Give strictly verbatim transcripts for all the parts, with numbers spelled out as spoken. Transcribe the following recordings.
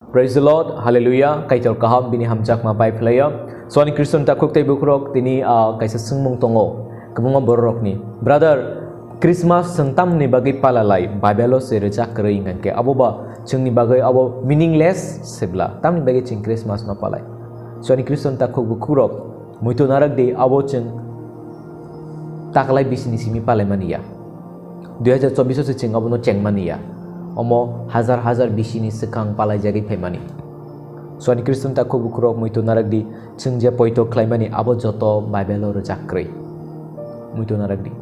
Praise the Lord, Hallelujah, Kaitor kaham, bini hamjakma bai phlaiya. So ani Khristo ni takhuk tei bukhurok, tini, ah, kaisa swngmung tongo, kwbangma bororokni. Brother, Christmas chwng tamni bagwi palalai, Bible o se rwjak kwrwi hwnkhe, abo ba chwngni bagwi abo meaningless sebla, tamni bagwi chwng Christmas no palai? So ani Khristo ni takhuk bukhurok, muitu narak di, abo chwng taklai bisini simi palaimani ya. Dui hajar chobbish o se chwng abono chengmani ya. Omo hajar hajar bisini swkang palaijagwi phaimani. So ani Khristo ni takhuk bukhurok, muitu narak di, chwng je poito khlaimani abo joto Bible o rwjak kwrwi. Muitu narak di.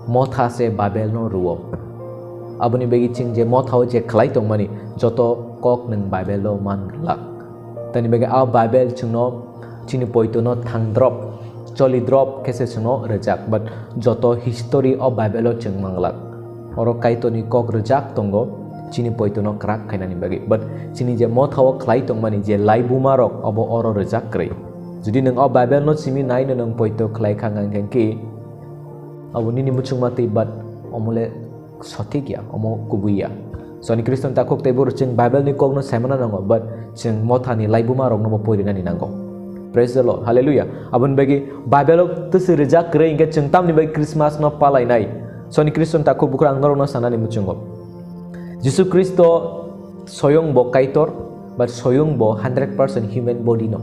Motha se Bible no rwo. Aboni bagwi chwng je motha o je khlai tongmani joto kok nwng Bible o man glak. Tani bagwi a Bible chwngno chini poito no thangdrop, cholidrop khe se chwngno rwjak, but joto history o Bible o chwng manglak. Oro Kaitorni kok rwjak tongo chini poito no kwrak khainani bagwi. But chini je motha o khlai tongmani je laibuma rok, obo oro rwjak kwrwi. Jodi nwng o Bible no simi nai no nwng poito khlai kha, hwnkhe abo nini muchungma twi, but omole sothik ya, omo kubui ya. So ani Khristo ni takhuk tei bukhurok, chwng Bible ni kok no saimana nango, but chwng motha ni laibuma rok no bo porinani nango. Praise the Lord, Hallelujah. Aboni bagwi Bible o twswi rwjak kwrwi hwnkhe chwng tamni bagwi Christmas no palainai? So ani Khristo ni takhuk bukhurok, ang norok no sanani muchungo. Jisu Khristo soyong bo Kaitor, but soyong bo hundred percent human body no.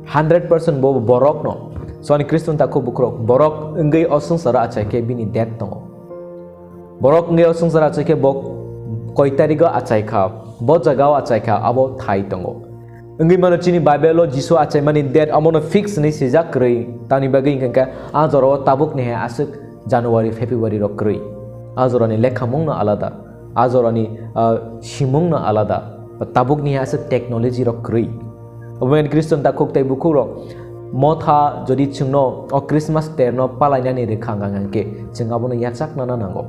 Hundred percent bo borok no. So ani Khristo ni takhuk bukhurok, borok wngwi o swngcharo achai khe bini death tongo. Borok wngwi o swngcharo achai khe bo koi tarigo achai kha, bo jagao achai kha, abo thai tongo. Wngwi mano chini Bible o Jisu achaimani date, omono fix hwnwi swijak kwrwi, tamni bagwi hwnkhe a jorao tabukni hai aswk January, February rok kwrwi. A jorani lekhamungno alada, a jorani, ah, simungno alada, tabukni hai aswk technology rok kwrwi. Obo wngkha Khristo ni takhuk tei bukhuk rok, motha jodi chwngno o Christmas terno palainani rwkha hwnkha hwnkhe, chwng abono yachaknana nango.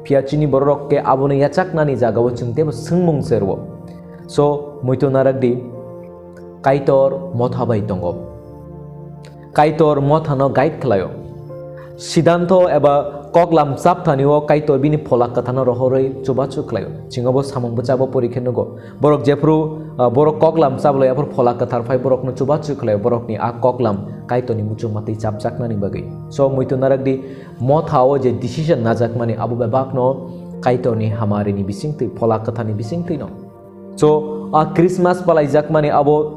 Phiya chini bororok khe abono yachaknani jagao chwng teibo swngmung se rwo. So, muitu narak di, Kaitor motha bai tongo. Kaitor mothano guide khlaio. Siddhanto eba koklam chapthani o Kaitor bini phola kwthano rohorwi chubachu khlaio. Chwng obo samung bwchabo pori khe nugo. Borok jephru, ah, borok koklam chablai, aphuru phola kwthar phai borokno chubachu khlaio, borokni a koklam Kaitorni muchungma twi chapjaknani bagwi. So, muitu narak di, motha o je decision najakmani, abo bebakno Kaitorni hamarini bisingtwi, phola kwtharni bisingtwi no. So, a Christmas palaijakmani abo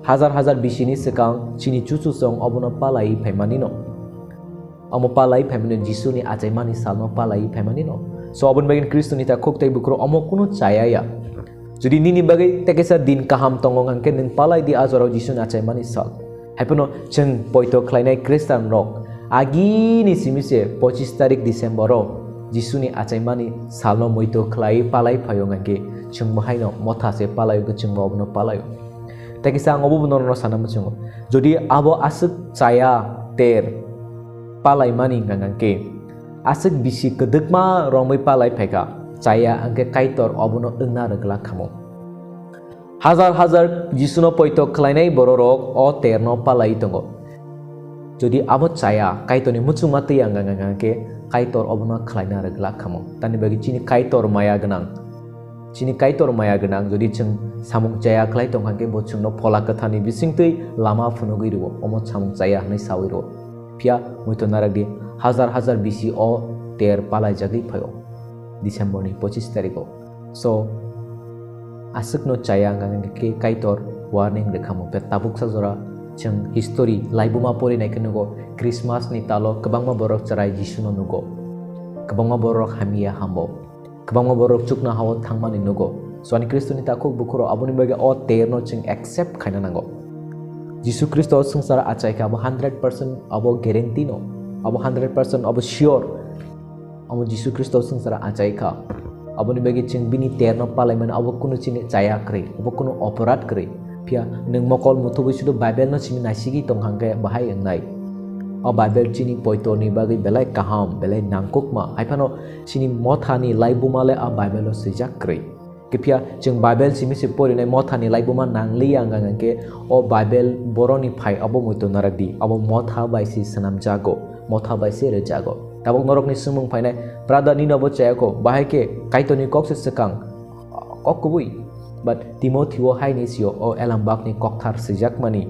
hajar hajar bisini swkang chini chuchusong obono palai phaimani no. Omo palai phaimani, Jisuni achaimani salno palai phaimani no. So, oboni bagwi Khristoni takhuk tei bukhuk omo kunu chaya ya. Jodi nini bagwi tekesa din kaham tongo hwnkhe, nwng palai di a jorao Jisuni achaimani sal. Haiphano chwng poito khlainai Khristian rok agini simi se pochis tarik December o Jisuni achaimani salno muito khlai palai phaio hwnkhe, chwngbo haino motha se palai hwnkhe chwngbo obono palaio. Tei kisa ang obo norokno sana muchungo, jodi abo aswk chaya ter palaimani hwnkha hwnkhe, aswk bisi kwdwkma romwi palai phaikha, chaya hwnkhe Kaitor obono wngna rwglak khamu. Hajar hajar Jisuno poito khlainai bororok o terno palai tongo. Jodi abo chaya, Kaitorni muchungma twi ang ang ang khe, Kaitor obono khlaina rwglak khamu. Tamni bagwi chini Kaitor maya gwnang. Chini Kaitor maya gwnang, jodi chwng samung chaya khlai tongkha khe, bo chwngno phola kwtharni bisingtwi lama phunugwi rwo, omo samung chaya hwnwi saui rwo. Phiya muitu narak di, hajar hajar bisi o ter palaijagwi phaio, December ni pochis tarikh o. So, aswkno chaya hwnkha hwnkhe Kaitor warning rwkhamu. Phiya tabuksa jora chwng history laibuma porinai khe nugo, Christmas ni talo kwbangma borok chwrai Jisuno nugo, kwbangma borok hamya hambo, kwbangma borok chuknoha-o thangmani nugo. So, ani Khristoni takhuk bukhuk rok, aboni bagwi o terno chwng accept khaina nango. Jisu Khristo swngcharo achaikha, abo hundred percent abo guarantee no, abo hundred percent abo sure. Abo Jisu Khristo swngcharo achaikha. Aboni bagwi chwng bini terno palaimani abo kunu chini chaya kwrwi, abo kunu oporadh kwrwi. Phiya nwng mokol muthubwi sudu Bible no simi naisigwi tongkha hwnkhe bahai wngnai. O Bible chini poitorni bagwi belai kaham, belai nangkukma. Haiphano chini mothani laibuma le a Bible o swijak kwrwi. Khe phiya chwng Bible simi se porinai mothani laibuma nangliya wngkha hwnkhe, o Bible boroni phai abo muitu narak di, abo motha bai se swnamjago, motha bai se rwjago. Tabuk norokni swngmung phainai, brother, nini obo chayakho, bahai khe Kaitorni kok se swkang, kok kubui. But Timotheo haini sio o elambakni kokthar swijakmani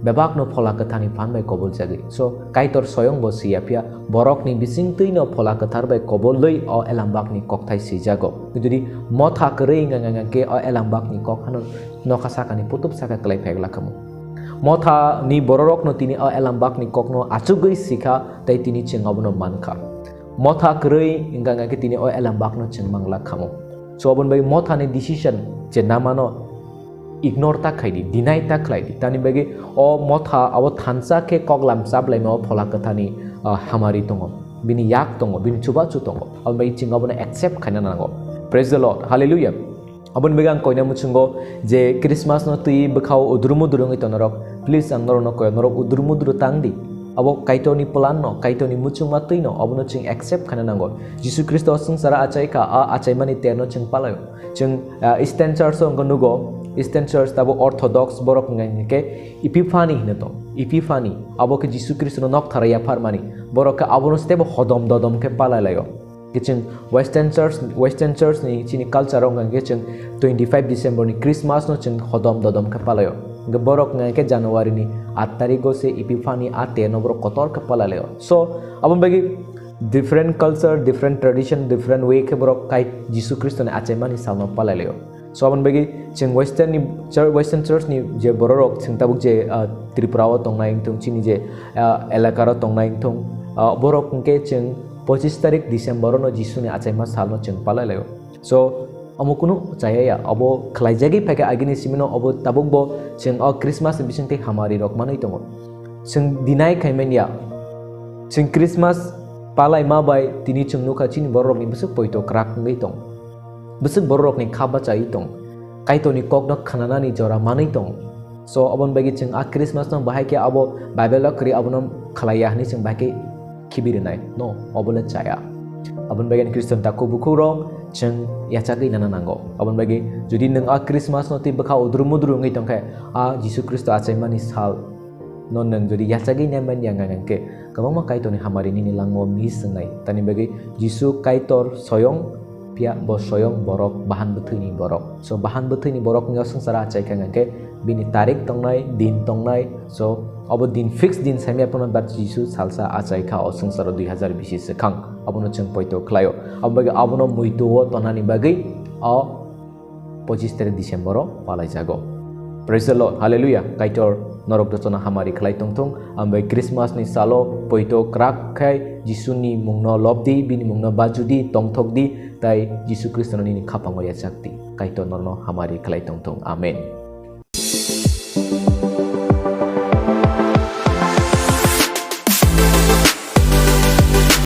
bebakno Phola Kwtharni phan bai koboljagwi. So, Kaitor soyong bo siya phiya, borokni bisingtwino Phola Kwthar bai kobolwi o elambakni kokthai swijago. Jodi motha kwrwi wngkha, wngkha khe o elambakni kok hano nokha sakani putup saka kwlai phaiglak khamu. Mothani bororokno tini o elambakni kokno achugwi sikha, tei tini chwng abono mankha. Motha kwrwi wngkha, wngkha khe tini o elambakno chwng manglak khamu. So, aboni bagwi mothani decision je namano ignore ta khaidi, deny ta khlaidi. Tani bagwi o motha abo thansa khe koklam chaplaima o Phola Kwtharni, ah, hamari tongo, bini yak tongo, bini chubachu tongo. Aboni bagwi chwng abono accept khaina nango. Praise the Lord. Hallelujah. Aboni bagwi ang koina muchungo je Christmas no twi bwkhao udru mudru wngwi tongnorok, please ang norokno koi, norok udru mudru tangdi. Abo Kaitorni plan no, Kaitorni muchungma twi no, abono chwng accept khaina nango. Jisu Khristo swngchara achai kha, a achaimani terno chwng palaio. Chwng, ah, Eastern Church o wngkha nugo, Eastern Church tabo Orthodox borok wngkha hwnkhe Epiphany hino tong. Epiphany, abo khe Jisu Khristono nokthara yapharmani. Borok khe abono stebo hodom dodom khe palai laio. Khe chwng Western Church, Western Church ni chini culture o wngkha khe chwng twenty five December ni Christmas no chwng hodom dodom khe palaio. Hwnkhe borok wngkha khe January ni aat tarikh o se Epiphany a terno borok kotor khe palai laio. So, aboni bagwi different culture, different tradition, different way khe borok kai Jisu Khristo ni achaimani salno palai laio. So, aboni bagwi chwng Western ni chur-, Western Church ni je bororok chwng tabuk je, ah, Tripura o tongnai wngthung, chini je, ah, elaka ro tongnai wngthung, ah, borok hwnkhe chwng pochis tarik December o no Jisu ni achaima sal no chwng palai laio. So, omo kunu chaya ya, obo khlaijagwi phaikha agini simino, obo tabuk bo chwng o Christmas ni bisingtwi hamari rok manwi tongo. Chwng deny khaimani ya, chwng Christmas palaima bai tini chwng nukha chini bororokni bwswk poito kwrak wngwi tong. Bwswk bororokni kha bachai tong, Kaitorni kokno khnanani jora manwi tong. So, oboni bagwi chwng a Christmas no bahai khe abo Bible o kwrwi abono khlaiya hwnwi chwng bahai khe khibi rwnai. No, obo le chaya. Aboni bagwi Khristan takhuk bukhukrok chwng yachagwi nana nango. Aboni bagwi jodi nwng a Christmas no twi bwkha udru mudru wngwi tongkhe, a Jisu Khristo achaimani sal no nwng jodi yachagwi naimani ya wngkha hwnkhe, kwbangma Kaitorni hamari nini langmao miss wngnai. Tani bagwi Jisu Kaitor soyong phiya bo soyong borok, bahan bwthwini borok. So, bahan bwthwini borok wngya swngchara achai kha hwnkhe bini tarik tongnai, din tongnai. So, obo din fix din saimya phano, but Jisu salsa achai kha o swngcharo dui hazar bisi swkang. Abono chwng poito khlaio. Abo bagwi abono muitu o tonani bagwi o pochis tarik December o palaijago. Praise the Lord. Hallelujah. Kaitor norok jotono hamari khlai tongthung. Ambai Christmas ni salo poito kwrak khai Jisuni mungno lobdi, bini mungno bajudi, tongthokdi, tai Jisu Khristono nini khapango yachakdi. Kaitor norno hamari khlai tongthung. Amen.